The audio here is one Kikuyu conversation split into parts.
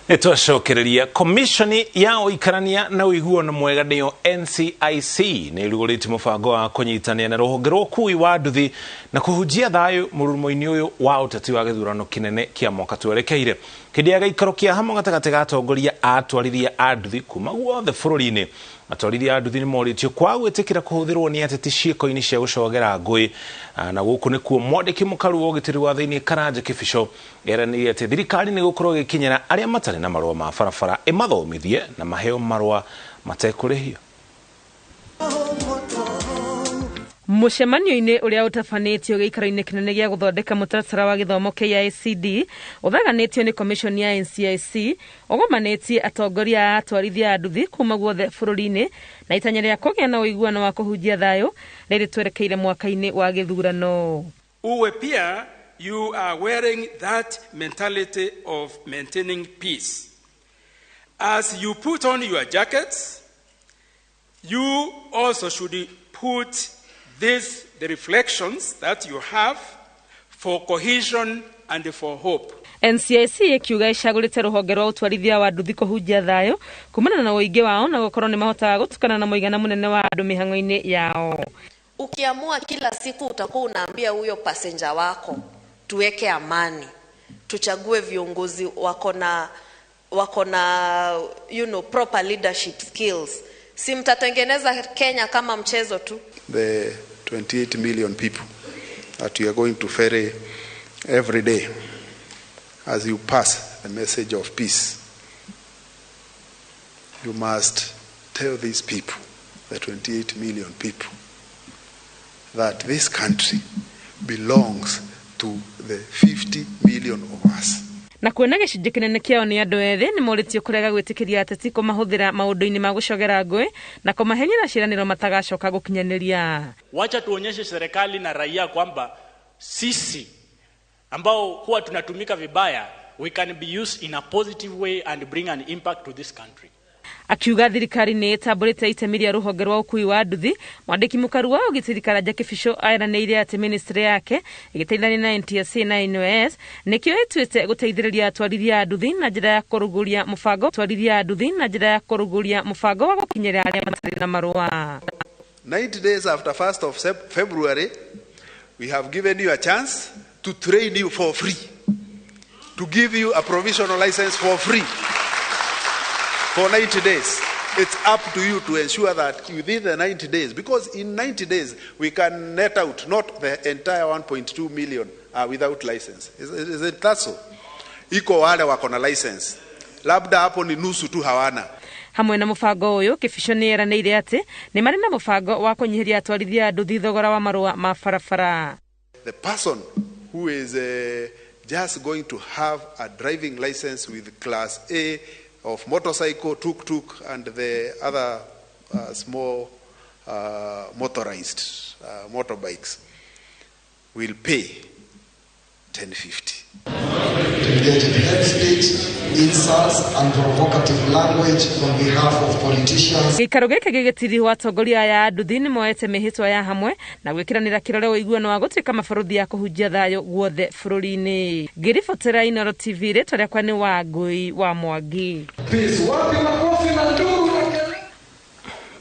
Nĩtwacokereria. Komishoni ya ũikarania na ũiguano mwega, nĩyo NCIC, nĩ ĩrugũrĩtie mũbango wa kũnyitanĩra na rũhonge rwa ũkui wa nduthi na kũhunjia thayũ mũrurumo-inĩ ũyũ wa ũteti wa gĩthurano kĩnene kĩa mwaka twerekeire. Hĩndĩ ya gĩikaro kĩa hamwe gatagatĩ ga atongoria a atwarithia a nduthi kuma guothe bũrũri-inĩ, atwarithia a nduthi nĩ morĩtio kwaga gwĩtĩkĩra kũhũthĩrwo nĩ ateti ciĩko-inĩ cia gũcogera ngũĩ. Na gũkũ nĩkuo mwandĩki mũkaru wa ũgitĩri wa thĩinĩ Karanja Kĩbico eranĩire atĩ thirikari nĩ gũkorwo ĩgĩkinyĩra arĩa matarĩ na marũa ma barabara, ĩmathomithie na maheo marũa matekũrĩhio. Mũcemanio-inĩ ũrĩa ũtabanĩtio gĩikaro-inĩ kĩnene gĩa gũthondeka mũtaratara wa gĩthomo KICD, ũthaganĩtio nĩ commission ya NCIC, ũgomanĩtie atongoria a atwarithia a nduthi kuma guothe bũrũri-inĩ na itanya rĩa kũgĩa na ũiguano wa kũhunjia thayũ rĩrĩ twerekeire mwaka-inĩ wa gĩthurano. Uwe pia you are wearing that mentality of maintaining peace. As you put on your jackets, you also should put this, the reflections that you have for cohesion and for hope. NCIC ĩkiuga ĩcagũrĩte rũhonge rwa ũtwarithia wa nduthi kũhunjia thayũ kumana na ũingĩ wao na gũkorwo nĩ mahotaga gũtukana na mũigana mũnene wa andũ mĩhang'o-inĩ yao. Ukiamua kila siku utakuwa unaambia huyo passenger wako tuweke amani, tuchague viongozi wako na proper leadership skills, si mtatengeneza Kenya kama mchezo tu? The 28 million people that you are going to ferry every day as you pass the message of peace, you must tell these people, the 28 million people, that this country belongs to the 50 million of us. Na kuona gĩcunjĩ kĩnene kĩao nĩ andũ ethĩ, nĩ morĩtio kũrega gwĩtĩkĩria ateti kũmahũthĩra maũndũ-inĩ ma gũcogera ngũĩ na kũmahenyera ciĩranĩro matagacoka gũkinyanĩria. Wacha tuonyeshe serikali na raia kwamba sisi ambao huwa tunatumika vibaya, we can be used in a positive way and bring an impact to this country. Akiuga thirikari nĩ ĩtambũrĩte itemi rĩa rũhonge rwa ũkui wa nduthi, mwandĩki mũkaru wa ũgitĩri Karanja Kĩbico eranĩire atĩ ministry yake ĩgĩteithania na NTSA na NYS nĩkĩo ĩtuĩte gũteithĩrĩria atwarithia a nduthi na njĩra ya kũrugũria mũbango atwarithia a nduthi na njĩra ya kũrugũria mũbango wa gũkinyĩra arĩa matarĩ na marũa. 90 days after 1st of February, we have given you a chance to train you for free, to give you a provisional license for free for 90 days. It's up to you to ensure that within the 90 days, because in 90 days we can net out not the entire 1.2 million are without license. Is it that so? Iko wale wako na license. Labda hapo ni nusu tu hawana. Hamwe na mũbango ũyũ, Kĩbico nĩ eranĩire atĩ nĩ marĩ na mũbango wa kũnyihĩria atwarithia a nduthi thogora wa marũa ma barabara. The person who is just going to have a driving license with class A of motorcycle, tuk-tuk, and the other small motorized motorbikes will pay 1050. To engage in hate speech, insults, and provocative language on behalf of politicians. Gĩikaro gĩkĩ gĩgĩtirihwo, atongoria aya a nduthi nĩ moete mĩhĩtwa ya hamwe na gwĩkĩranĩra kĩrore ũiguano wa gũtuĩka mabarũthi ya kũhunjia thayũ guothe bũrũri-inĩ. Ngĩribotera Inooro TV, rĩtwa rĩakwa nĩ Wangũi wa Mwangi. Peace. Wapi makofi na nduru na kelele?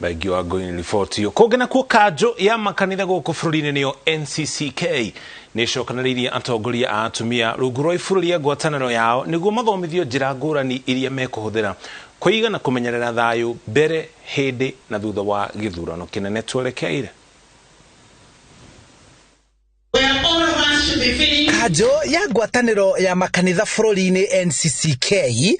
Thengiũ wa ngũi nĩ riboti ĩyo. Kũngĩ nakuo, kanjũ ya makanitha gũkũ bũrũri-inĩ, nĩyo NCCK, nĩ ĩcokanĩrĩirie atongoria a atumia rungu rwa ibũrũ rĩa ngwatanĩro yao nĩguo mathomithio njĩra ngũrani iria mekũhũthĩra kũiga na kũmenyerera thayũ mbere, hĩndĩ na thutha wa gĩthurano kĩnene twerekeire. Kanjũ ya ngwatanĩro ya makanitha bũrũri-inĩ NCCK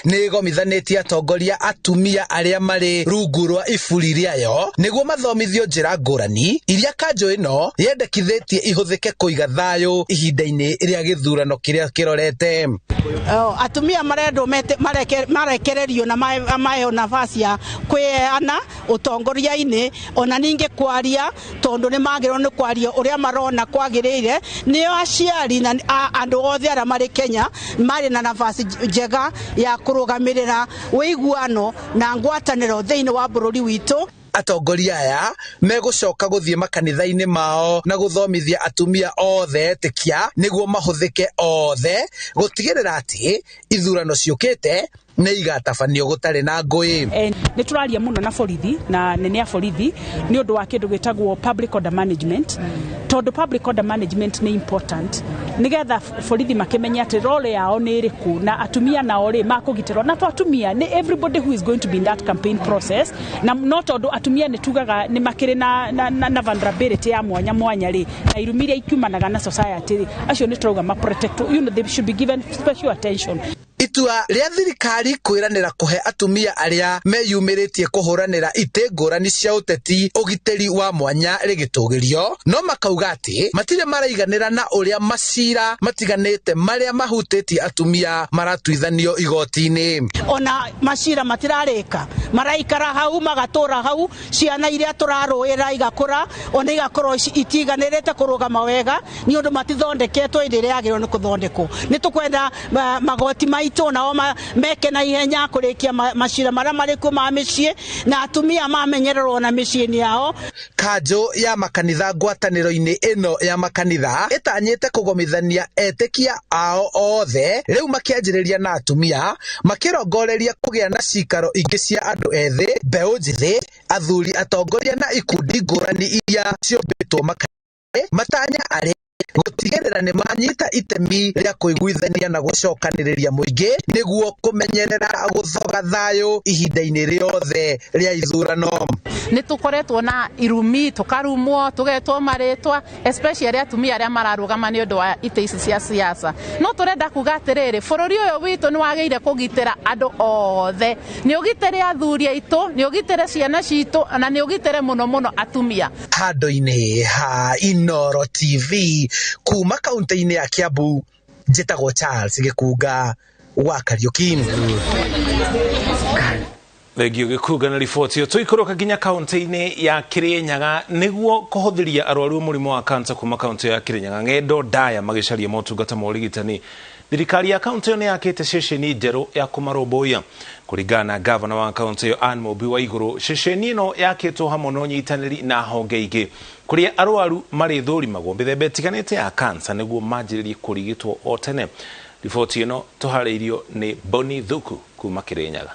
nĩ ĩgomithanĩtie atongoria atumia arĩa marĩ rungu rwa iburi rĩayo nĩguo mathomithio njĩra ngũrani iria kanjũ ĩno yendekithĩtie ihũthĩke kũiga thayũ ihinda-inĩ rĩa gĩthurano kĩrĩa kĩrorete. Oh, atumia marendwo marekererio na maheo nafasi ya kwĩyana ũtongoria-inĩ, ona ningĩ kwaria, tondũ nĩ magĩrĩirwo nĩ kwaria ũrĩa marona kwagĩrĩire. Nĩo aciari na andũ othe arĩa marĩ Kenya marĩ na nafasi njega ya kũrũgamĩrĩra ũiguano na ngwatanĩro thĩinĩ wa bũrũri witũ. Atongoria aya megũcoka gũthiĩ makanitha-inĩ mao na gũthomithia atumia othe etĩkia nĩguo mahũthĩke othe gũtigĩrĩra atĩ ithurano ciũkĩte nĩ igatabanio gũtarĩ na ngũĩ. Nĩ tũraria mũno na borithi na nene a borithi nĩ ũndũ wa kĩndũ gĩtagwo public order management, tondũ public order management nĩ important nĩgetha borithi makĩmenye atĩ role yao nĩ ĩrĩkũ na atumia nao rĩ makũgitĩrwo na to atumia nĩ everybody who is going to be in that campaign process, na no tondũ atumia nĩ tugaga nĩ makĩrĩ na vulnerability ya mwanya mwanya rĩ na irumi iria ikiumanaga na society rĩ, acio nĩ tũrauga ma protect, they should be given special attention. Itua rĩa thirikari kwĩranĩra kũhe atumia arĩa meyumĩrĩtie kũhũranĩra itĩ ngũrani cia ũteti ũgitĩri wa mwanya rĩgĩtũgĩrio, no makauga atĩ matirĩ maraiganĩra na ũrĩa macira matiganĩte marĩa mahutĩtie atumia maratuithanio igoti-inĩ. Ona macira matirarĩka, maraikara hau magatũra hau, ciana iria tũrarũĩra igakũra ona igakorwo itiganĩrĩte kũrũgama wega nĩ ũndũ matithondeketwo ĩrĩa yagĩrĩirwo nĩ kũthondekwo. Nĩ tũkwenda magoti maitũ nao meke na ihenya kũrĩkia macira marĩa marĩ kuo ma mĩciĩ na atumia mamenyererwo na mĩciĩ-inĩ yao. Kanjũ ya makanitha ngwatanĩro-inĩ ĩno ya makanitha ĩtanyĩte kũgomithania etĩkia ao othe rĩu makĩanjĩrĩria na atumia makĩrongoreria kũgĩa na cikaro ingĩ cia andũ ethĩ, mbeũ njĩthĩ, athuri atongoria na ikundi ngũrani iria ciũmbĩtwo makanitha matanya arĩ gũtigĩrĩra nĩ manyita itemi rĩa kũiguithania na gũcokanĩrĩria mũingĩ nĩguo kũmenyerera gũthoga thayũ ihinda-inĩ rĩothe rĩa ithurano. Nĩ tũkoretwo na irumi, tũkarumwo, tũgetwo marĩtwa, especially atumia arĩa mararũgama nĩ ũndũ wa itĩ ici cia siasa. No tũrenda kuga atĩrĩrĩ, bũrũri ũyũ witũ nĩ wagĩrĩire kũgitĩra andũ othe, nĩ ũgitĩre athuri aitũ, nĩ ũgitĩre ciana citũ, na nĩ ũgitĩre mũno mũno atumia. Handũ-inĩ ha Inooro TV kuma kaunti-inĩ ya Kiambu, njĩtagwo Charles Gĩkunga wa Kariuki. Thengio Gĩkunga na riboti ĩyo. Tũikũrũka nginya kaunti-inĩ ya Kirinyaga nĩguo kũhũthĩria arwaru mũrimũ wa kansa kuma kaunti ya Kirinyaga ng'endo ndaya magĩcaria motungata ma ũrigitani. Thirikari ya kaunti ĩyo nĩ yakĩte ceceni njerũ ya kũmarũmbũiya. Kũringana na gavana wa kaunti ĩyo Anne Mũmbi wa Igũrũ, ceceni ĩno yakĩtwo hamwe na ũnyitanĩri na honge ingĩ kũrĩa arwaru marĩthũrimagwo mĩthemba ĩtiganĩte ya kansa nĩguo manjĩrĩrie kũrigitwo o tene. Riboti ĩno tũharĩirio nĩ Boni Thuku kuma Kirinyaga.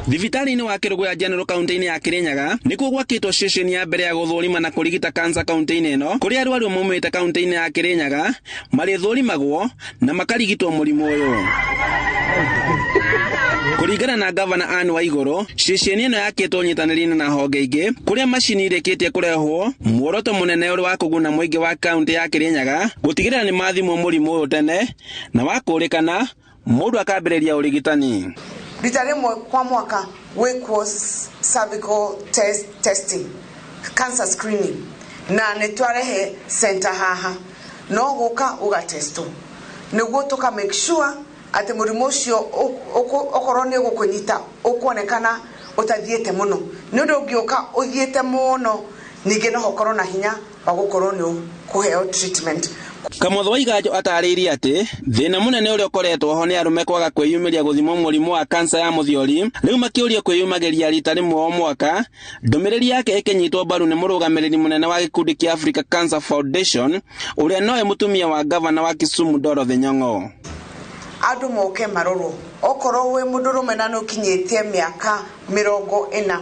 Thibitarĩ-inĩ wa Kĩrũgũ ya General kaunti-inĩ ya Kirinyaga nĩkuo gwakĩtwo ceceni ya mbere ya gũthũrima na kũrigita kansa kaunti-inĩ ĩno, kũrĩa arwaru maumĩte kaunti-inĩ ya Kirinyaga marĩthũrimagwo na makarigitwo mũrimũ ũyũ. Kũringana na gavana Anne Waigũrũ, ceceni ĩno yakĩtwo ũnyitanĩri-inĩ na honge ingĩ kũrĩa macini irĩkĩtie kũrehwo, muoroto mũnene ũrĩ wa kũguna mũingĩ wa kaunti ya Kirinyaga gũtigĩrĩra nĩ mathimwo mũrimũ ũyũ tene na wakũrĩkana mũndũ akambĩrĩria ũrigitani. Rita rĩmwe kwa mwaka gwĩkwo cervical testing, cancer screening, na nĩ twarehe center haha no gũka ũgatestwo nĩguo tũka make sure atĩ mũrimũ ũcio okorwo nĩ ũgũkũnyita ũkuonekana ũtathiĩte mũno, nĩ ũndũ ũngĩũka ũthiĩte mũno ningĩ no ũkorwo na hinya wa gũkorwo nĩ ũkũheo treatment. Kamotho wa Iganjo atarĩirie atĩ thĩna mũnene ũrĩa ũkoretwo ho nĩ arũme kwaga kwĩyumĩria gũthimwo mũrimũ wa kansa ya mũthiori, rĩu makĩũrio kwĩyumagĩria rita rĩmwe o mwaka. Ndũmĩrĩri yake ĩkĩnyitwo mbaru nĩ mũrũgamĩrĩri mũnene wa gĩkundi kĩa Africa Cancer Foundation ũrĩa nowe mũtumia wa gavana wa Kisumu Dorothy Nyong'o. Andũ moke marorwo, okorwo wĩ mũndũrũme na nĩ ũkinyĩtie mĩaka 40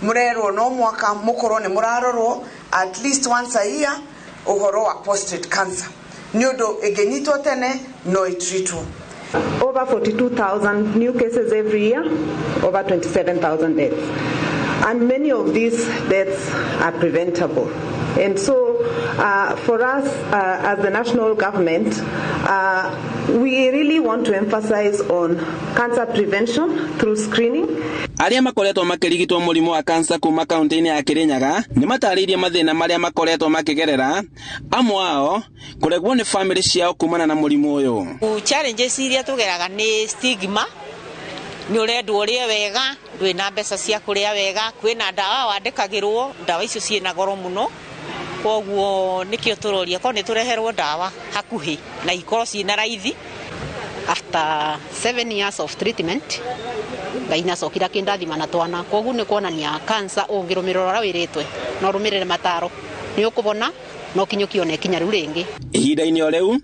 mũrerwo no mwaka mũkorwo nĩ mũrarorwo at least once a year ũhoro wa prostate cancer nĩ ũndũ ĩngĩnyitwo tene no ĩtreatwo. Over 42,000 new cases every year, over 27,000 deaths. And many of these deaths are preventable. And so for us as the national government, we really want to emphasize on cancer prevention through screening. Arĩa makoretwo makĩrigitwo mũrimũ wa kansa kuma kaunti-inĩ ya Kirinyaga nĩ matarĩirie mathĩna marĩa makoretwo makĩgerera, amwe ao kũregwo nĩ famĩlĩ ciao kumana na mũrimũ ũyũ. Challenges iria tũgeraga nĩ stigma, nĩ ũrendwo ũrĩe wega, ndwĩ na mbeca cia kũrĩa wega, kwĩna ndawa wandĩkagĩrwo, ndawa icio ciĩna goro mũno, koguo nĩkĩo tũroria korwo nĩ tũreherwo ndawa hakuhĩ na ikorwo ciĩna raithi. After 7 years of treatment Ngai nĩacokire akĩndathima na twana, koguo nĩ kuonania cancer ũngĩrũmĩrĩra ũrĩa wĩrĩtwe na ũrũmĩrĩre mataro nĩ ũkũbona No kinyũkio nĩ kinya rĩu rĩngĩ. Ihinda-inĩ o rĩu,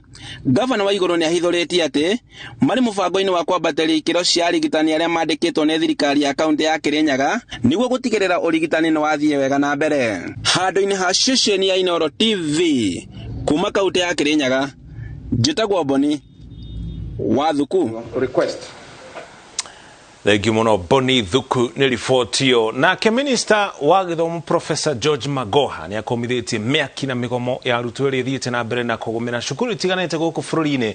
gavana wa igũrũ nĩ ahithũrĩtie atĩ marĩ mũbango-inĩ wa kwambatĩria ikĩro cia arigitani arĩa mandĩkĩtwo nĩ thirikari ya kaunti ya Kirinyaga nĩguo gũtigĩrĩra ũrigitani nĩ wathiĩ wega na mbere. Handũ-inĩ ha ceceni ya Inooro TV kuma kaunti ya Kirinyaga, njĩtagwo Boni Wathuku. Request. Thank you muno Boni Thuku nĩ riboti ĩyo. Nake minista wa gĩthomo Professor George Magoha nĩ akomithĩtie mĩaki na mĩgomo ya arutwo ĩrĩa ĩthiĩte na mbere na kũgũmĩra cukuru itiganĩte gũkũ bũrũri-inĩ,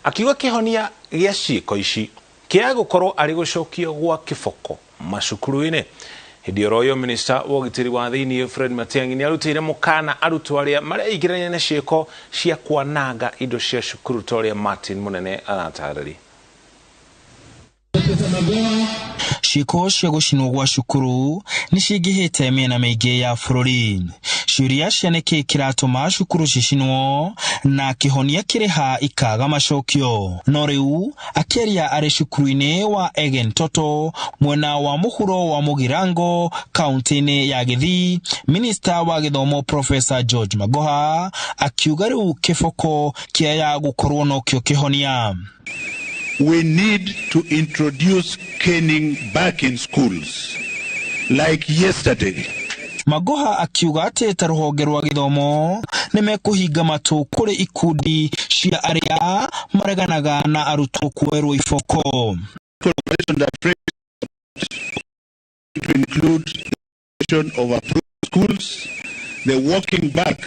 akiuga kĩhonia gĩa ciĩko ici kĩa gũkorwo arĩ gũcokio gwa kĩboko macukuru-inĩ. Hĩndĩ oro ĩyo minista wa ũgitĩri wa thĩinĩ Fred Matiang'i nĩ arutĩire mũkana arutwo arĩa mareingĩrania na ciĩko cia kwananga indo cia cukuru ta ũrĩa Martin Mũnene aratarĩria. Ciĩko cia gũcinwo gwa cukuru nĩ cingĩhĩte mĩena mĩingĩ ya bũrũri. Ciũria cia nĩkĩ kĩratũma cukuru cicinwo na kĩhonia kĩrĩ ha ikaga macokio. No rĩu akĩaria arĩ cukuru-inĩ wa Egen Toto mwena wa mũhuro wa Mũgirango kaunti-inĩ ya Gĩthii, minista wa gĩthomo Professor George Magoha akiuga rĩu kĩboko kĩaya gũkorwo nokĩo kĩhonia. We need to introduce caning back in schools, like yesterday. Magoha akiuga atĩ ta rũhonge rwa gĩthomo nĩ mekũhinga matũ kũrĩ ikundi cia arĩa mareganaga na arutwo kuoerwo iboko. To include the of approved schools, the walking back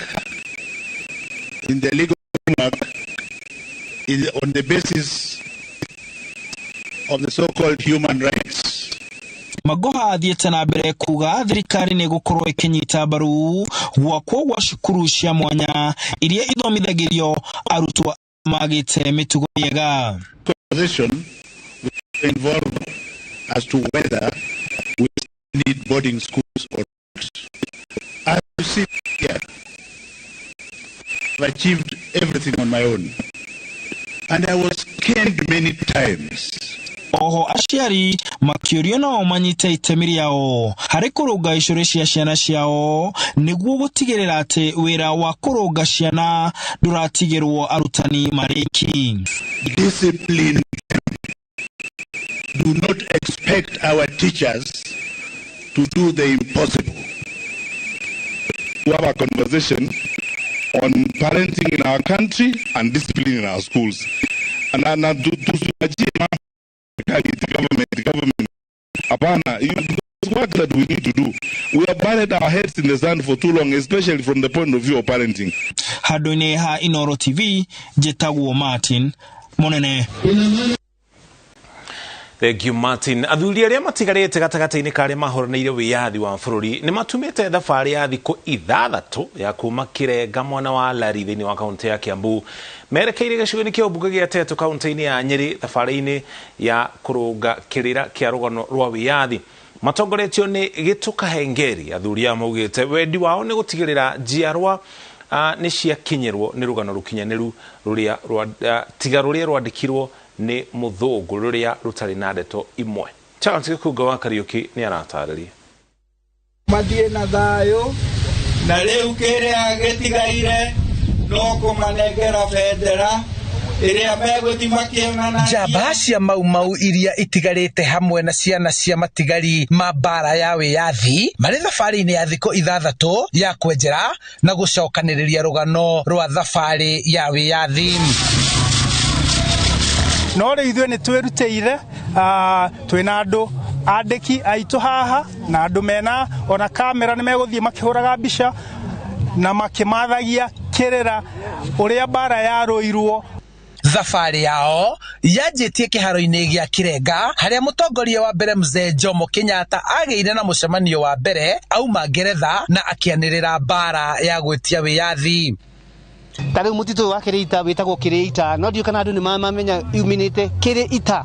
in the legal framework on the basis of the so-called human rights. Magoha athiĩte na mbere kuga thirikari nĩ gũkorwo ĩkĩnyita mbaru gwakwo gwa cukuru cia mwanya iria ithomithagĩrio arutwo magĩte mĩtugo mĩega. Conversation will involve as to whether we need boarding schools or not. As you see here, I've achieved everything on my own, and I was caned many times. Oho aciari makĩũrio nao manyite itemi rĩao harĩ kũrũnga icũrĩ cia ciana ciao nĩguo gũtigĩrĩra atĩ wĩra wa kũrũnga ciana ndũratigĩrwo arutani marĩki. Discipline. Do not expect our teachers to do the impossible. We have a conversation on parenting in our country and discipline in our schools. And government. Hapana, there's work that we need to do. We have buried our heads in the sand for too long, especially from the point of view of parenting. Handũ-inĩ ha Inooro TV, njĩtagwo Martin Mũnene. Thank you Martin. Athuri arĩa matigarĩte gatagatĩ-inĩ ka arĩa mahũranĩire wĩyathi wa bũrũri nĩ matumĩte thabarĩ ya thikũ 6 ya kuma Kĩrenga mwena wa Lari thĩinĩ wa kaunti ya Kiambu merekeire gĩcigo-inĩ kĩa ũmbunge gĩa Tetu kaunti-inĩ ya Nyĩrĩ thabarĩ-inĩ ya kũrũnga kĩrĩra kĩa rũgano rwa wĩyathi. Matongoretio nĩ Gĩtũ Kahengeri. Athuri aya maugĩte wendi wao nĩ gũtigĩrĩra njiarwa nĩ ciakinyĩrwo nĩ rũgano rũkinyanĩru rũrĩa tiga rũrĩa rwandĩkirwo nĩ mũthũngũ rũrĩa rũtarĩ na ndeto imwe. Charles Gĩkunga wa Kariũki nĩ aratarĩria. Mathiĩ na thayũ na rĩu kĩrĩa gĩtigaire no kũmanengera bendera ĩrĩa megũthiĩ makĩonanagia. Njamba cia Mau Mau iria itigarĩte hamwe na ciana cia matigari ma mbara ya wĩyathi marĩ thabarĩ-inĩ ya thikũ 6 ya kwenjera na gũcokanĩrĩria rũgano rwa thabarĩ ya wĩyathi. No rĩu ithuĩ nĩ twĩrutĩire, twĩna andũ andĩki aitũ haha na andũ mena ona kamera nĩ megũthiĩ makĩhũraga mbica na makĩmathagia kĩrĩra ũrĩa mbara yarũirwo. Thabarĩ yao yanjĩtie kĩharo-inĩ gĩa Kĩrenga harĩa mũtongoria wa mbere Mzee Jomo Kenyatta agĩire na mũcemanio wa mbere auma Ngeretha na akĩanĩrĩra mbara ya gwĩtia wĩyathi. Ta rĩu mũtitũ ũyũ wa Kĩrĩita wĩtagwo Kĩrĩita, no ndiũĩ kana andũ nĩ mamenya yuminĩte Kĩrĩita.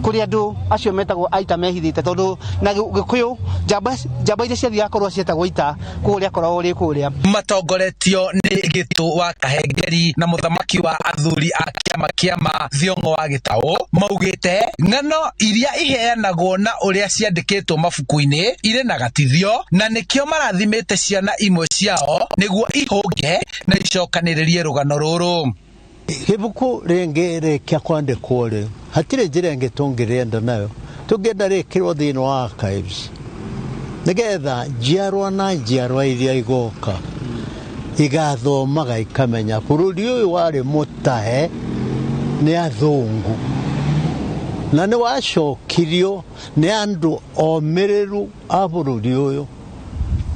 Kũrĩa andũ acio metagwo aita mehithĩte, tondũ na Gĩkũyũ njamba iria ciathiaga kũrũa cietagwo ita, koguo rĩakoragwo rĩ kũrĩa. Matongoretio nĩ Gĩtũ wa Kahengeri na mũthamaki wa athuri a kĩama kĩama Thiong'o wa Gĩtaũ, maugĩte ng'ano iria iheanagwo na ũrĩa ciandĩkĩtwo mabuku-inĩ irĩ na gatithio, na nĩkĩo marathimĩte ciana imwe ciao nĩguo ihũnge na icokanĩrĩrie rũgano rũrũ. Ibuku rĩngĩ rĩkia kwandĩkwo rĩ, hatirĩ njĩra ĩngĩ tũngĩrĩenda nayo, tũngĩenda rĩkĩrwo thĩinĩ wa archives nĩgetha njiarwa na njiarwa iria igoka igathomaga ikamenya bũrũri ũyũ warĩ mũtahe nĩ athũngũ na nĩ wacokirio nĩ andũ omĩrĩru a bũrũri ũyũ,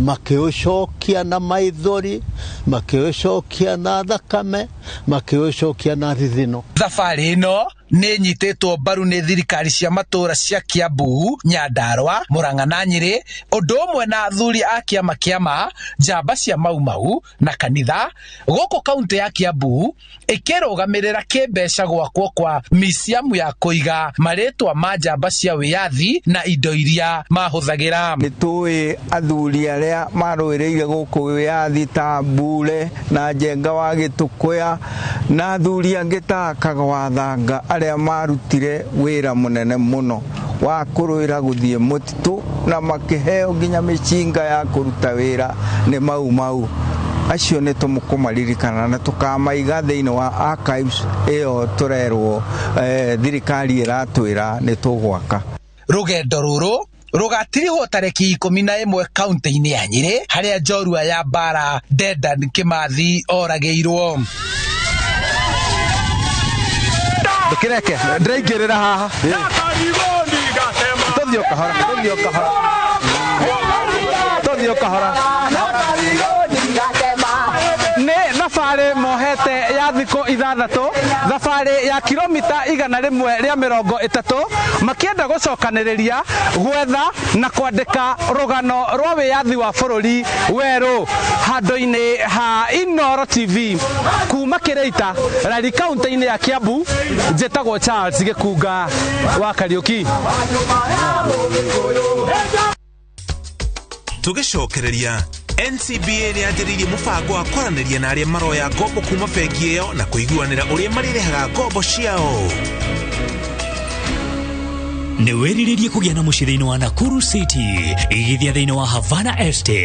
makĩũcokia na maithori, makĩũcokia na thakame, makĩũcokia na thithino. Thabarĩ ĩno nĩ nyitĩtwo mbaru nĩ thirikari cia matũra cia Kiambu, Nyandarua, Murang'a na Nyĩrĩ, ũndũ ũmwe na athuri a kĩama kĩama, njamba cia Mau Mau na kanitha gũkũ kaunti ya Kiambu ĩkĩrũgamĩrĩra kĩmbeca gwakwo kwa miciamu ya kũiga marĩtwa ma njamba cia wĩyathi na indo iria mahũthagĩra. Nĩ tũĩ athuri arĩa marũĩrĩire gũkũ wĩyathi ta Mbure na Njenga wa Gĩtũkũya na athuri angĩ ta Kagwathanga arĩa marutire wĩra mũnene mũno wa kũrũĩra gũthiĩ mũtitũ na makĩheo nginya mĩcinga ya kũruta wĩra nĩ Mau Mau. Acio nĩ tũkũmaririkana na tũkamaiga thĩinĩ wa archives ĩyo tũrerwo thirikari ĩratwĩra nĩ tũgwaka. Rũgendo rũrũ rũgatirihwo tarĩki 11 kaunti-inĩ ya Nyĩrĩ harĩa njorua ya mbara Dedan Kimathi oragĩirwo. Ndũkĩreke ndĩraingĩrĩra haha, tũthiĩ kahora, tũthiĩ kahora, tũthiĩ kahora. Nĩ thabarĩ mohete ya thikũ 6, thabarĩ ya kilomita 130, makĩenda gũcokanĩrĩria gwetha na kwandĩka rũgano rwa wĩyathi wa bũrũri werũ handũ-inĩ ha Inooro TV kuma Kĩrĩita Rari kaunti-inĩ ya Kiambu. Njĩtagwo Charles Gĩkunga wa Kariũki. Tũgĩcokereria, NCBA nĩ yanjĩrĩirie mũbango wa kwaranĩria na arĩa maroya ngombo kuma bengi ĩyo na kũiguanĩra ũrĩa marĩrĩhaga ngombo ciao. Nĩ wĩrirĩrie kũgĩa na mũciĩ thĩinĩ wa Nakuru City, igithia thĩinĩ wa Havana Estate.